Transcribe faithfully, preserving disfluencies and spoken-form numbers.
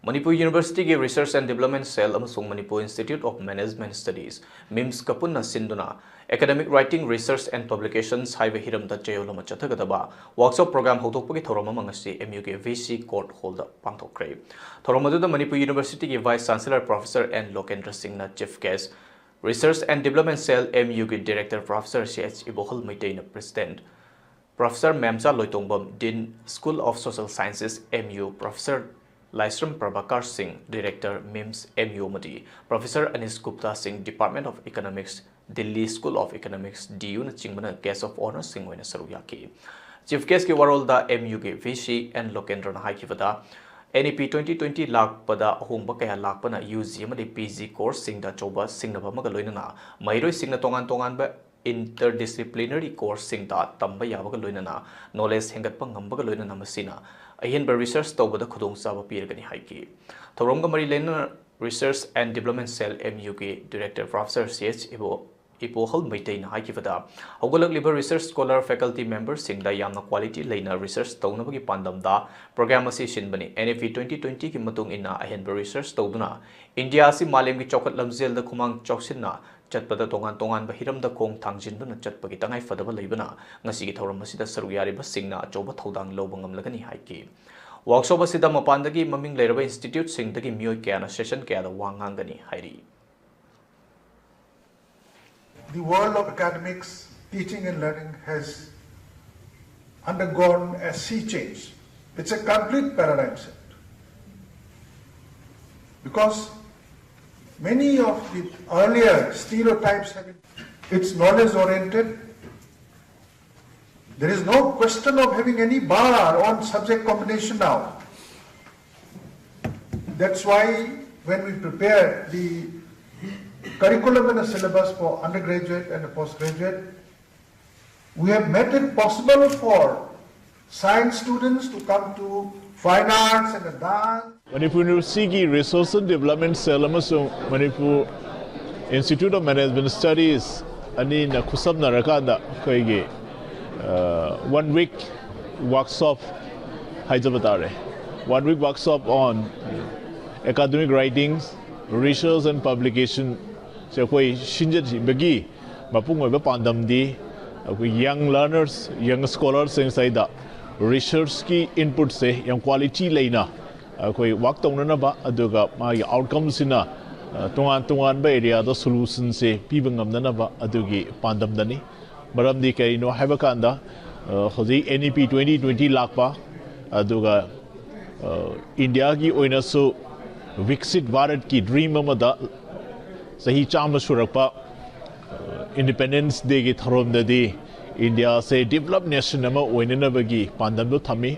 ꯃꯅꯤꯄꯨꯔ ꯌꯨꯅꯤꯚꯔꯁꯤꯇꯤꯒꯤ Research and Development Cell ꯑꯃꯁꯨꯡ Manipur Institute of Management Studies, ꯃꯤꯝꯁꯀ ꯄꯨꯟꯅ ꯁꯤꯟꯗꯨꯅ Academic Writing, Research and Publications ꯍꯥꯏꯕ ꯍꯤꯔꯝꯗ ꯆꯌꯣꯜ ꯑꯃ ꯆꯠꯊꯒꯗꯕ workshop program ꯍꯧꯗꯣꯛꯄꯒꯤ ꯊꯧꯔꯝ ꯑꯃ ꯉꯁꯤ M U ꯒꯤ V C Court Hall ꯗ ꯄꯥꯡꯊꯣꯛꯈ꯭ꯔꯦ꯫ ꯊꯧꯔꯝ ꯑꯗꯨꯗ ꯃꯅꯤꯄꯨꯔ ꯌꯨꯅꯤꯚꯔꯁꯤꯇꯤꯒꯤ Vice Chancellor Professor N ꯂꯣꯀꯦꯟꯗ꯭ꯔ ꯁꯤꯡꯅ Chief Guest, Research and Development Cell M U ꯒꯤ Director Professor C H ꯏꯕꯣꯍꯜ ꯃꯩꯇꯩꯅ President, Professor ꯃꯦꯝꯆꯥ Loitongbam, Dean, School of Social Sciences, M U, Professor ꯂꯥꯏꯁ꯭ꯔꯝ ꯄ꯭ꯔꯚꯥꯀꯔ ꯁꯤꯡ, Director, memes, M U, ꯑꯃꯗꯤ Professor ꯑꯅꯤꯁ Gupta ꯁꯤꯡ, Department of Economics, Delhi School of Economics, D U, ꯅꯆꯤꯡꯕꯅ Guest of Honour ꯁꯤꯡ ꯑꯣꯏꯅ ꯁꯔꯨꯛ ꯌꯥꯈꯤ꯫ Chief Guest ꯀꯤ ꯋꯥꯔꯣꯜꯗ M U ꯒꯤ V C N ꯂꯣꯀꯦꯟꯗ꯭ꯔꯅ ꯍꯥꯏꯈꯤꯕꯗ, N E P twenty twenty ꯂꯥꯛꯄꯗ ꯑꯍꯣꯡꯕ ꯀꯌꯥ ꯂꯥꯛꯄꯅ U G ꯑꯃꯗꯤ P G course ꯁꯤꯡꯗ ꯑꯆꯧꯕ ꯁꯤꯡꯅꯕ ꯑꯃꯒ ꯂꯣꯏꯅꯅ ꯃꯍꯩꯔꯣꯏꯁꯤꯡꯅ ꯇꯣꯉꯥꯟ ꯇꯣꯉꯥꯟꯕ interdisciplinary course ꯁꯤꯡꯗ ꯇꯝꯕ ꯌꯥꯕꯒ ꯂꯣꯏꯅꯅ knowledge ꯍꯦꯟꯒꯠꯄ ꯉꯝꯕꯒ ꯂꯣꯏꯅꯅ ꯃꯁꯤꯅ ꯑꯍꯦꯟꯕ research ꯇꯧꯕꯗ ꯈꯨꯗꯣꯡꯆꯥꯕ ꯄꯤꯔꯒꯅꯤ ꯍꯥꯏꯈꯤ꯫ ꯊꯧꯔꯝꯒ ꯃꯔꯤ ꯂꯩꯅꯅ Research and Development Cell M U ꯒꯤ Director Professor C H ꯏꯕꯣ-, ꯏꯕꯣꯍꯜ ꯃꯩꯇꯩꯅ ꯍꯥꯏꯈꯤꯕꯗ, ꯍꯧꯒꯠꯂꯛꯂꯤꯕ research scholar faculty member ꯁꯤꯡꯗ ꯌꯥꯝꯅ quality ꯂꯩꯅ research ꯇꯧꯅꯕꯒꯤ ꯄꯥꯟꯗꯝꯗ program ꯑꯁꯤ ꯁꯤꯟꯕꯅꯤ꯫ N E P twenty twenty ꯒꯤ ꯃꯇꯨꯡ ꯏꯟꯅ ꯑꯍꯦꯟꯕ research ꯇꯧꯗꯨꯅ ꯏꯟꯗꯤꯌꯥ ꯑꯁꯤ ꯃꯥꯂꯦꯝꯒꯤ ꯆꯥꯎꯈꯠ ꯂꯝꯖꯦꯜꯗ ꯈꯨꯃꯥꯡ ꯆꯥꯎꯁꯤꯟꯅ ꯆꯠꯄꯗ ꯇꯣꯉꯥꯟ ꯇꯣꯉꯥꯟꯕ ꯍꯤꯔꯝꯗ ꯈꯣꯡ ꯊꯥꯡꯖꯤꯟꯗꯨꯅ ꯆꯠꯄꯒꯤ ꯇꯉꯥꯏ ꯐꯗꯕ ꯂꯩꯕꯅ ꯉꯁꯤꯒꯤ ꯊꯧꯔꯝ ꯑꯁꯤꯗ ꯁꯔꯨꯛ ꯌꯥꯔꯤꯕꯁꯤꯡꯅ ꯑꯆꯧꯕ ꯊꯧꯗꯥꯡ ꯂꯧꯕ ꯉꯝꯂꯒꯅꯤ ꯍꯥꯏꯈꯤ꯫ Workshop ꯑꯁꯤꯗ ꯃꯄꯥꯟꯗꯒꯤ ꯃꯃꯤꯡ ꯂꯩꯔꯕ institute ꯁꯤꯡꯗꯒꯤ ꯃꯤꯑꯣꯏ ꯀꯌꯥꯅ session ꯀꯌꯥꯗ ꯋꯥ ꯉꯥꯡꯒꯅꯤ ꯍꯥꯏꯔꯤ꯫ The world of academics, teaching and learning has undergone a sea change. It's a complete paradigm shift. Because many of the earlier stereotypes have been, it's knowledge oriented. There is no question of having any bar on subject combination now. That's why when we prepare the curriculum and the syllabus for undergraduate and the postgraduate, we have made it possible for science students to come to fine arts and the dance. Manipur ꯌꯨꯅꯤꯚꯔꯁꯤꯇꯤꯒꯤ Research and Development Cell ꯑꯃꯁꯨꯡ Manipur Institute of Management Studies ꯑꯅꯤꯅ ꯈꯨꯠꯁꯝꯅꯔꯀꯥꯟꯗ ꯑꯩꯈꯣꯏꯒꯤ one week workshop ꯍꯥꯏꯖꯕ ꯇꯥꯔꯦ, one week workshop on Academic writings, research and publication ꯁꯦ ꯑꯩꯈꯣꯏ ꯁꯤꯟꯖꯈꯤꯕꯒꯤ ꯃꯄꯨꯡ ꯑꯣꯏꯕ ꯄꯥꯟꯗꯝꯗꯤ ꯑꯩꯈꯣꯏ young learners, young scholars ꯁꯤꯡ ꯁꯤꯗ research ꯀꯤ input ꯁꯦ ꯌꯥꯝ quality ꯂꯩꯅ ꯑꯩꯈꯣꯏ work ꯇꯧꯅꯅꯕ, ꯑꯗꯨꯒ ꯃꯥꯒꯤ outcome ꯁꯤꯅ ꯇꯣꯉꯥꯟ ꯇꯣꯉꯥꯟꯕ area ꯗ solution ꯁꯦ ꯄꯤꯕ ꯉꯝꯅꯅꯕ ꯑꯗꯨꯒꯤ ꯄꯥꯟꯗꯝꯗꯅꯤ꯫ ꯃꯔꯝꯗꯤ ꯀꯔꯤꯅꯣ ꯍꯥꯏꯕ ꯀꯥꯟꯗ ꯍꯧꯖꯤꯛ N E P twenty twenty ꯂꯥꯛꯄ, ꯑꯗꯨꯒ ꯏꯟꯗꯤꯌꯥꯒꯤ ꯑꯣꯏꯅꯁꯨ ꯕꯤꯛꯁꯤꯠ ꯚꯥꯔꯠꯀꯤ dream ꯑꯃꯗ ꯆꯍꯤ ꯆꯥꯝꯃ ꯁꯨꯔꯛꯄ Independence Day ꯒꯤ ꯊꯧꯔꯝꯗꯗꯤ ꯏꯟꯗꯤꯌꯥꯁꯦ developed nation ꯑꯃ ꯑꯣꯏꯅꯅꯕꯒꯤ ꯄꯥꯟꯗꯝꯗꯨ ꯊꯝꯃꯤ꯫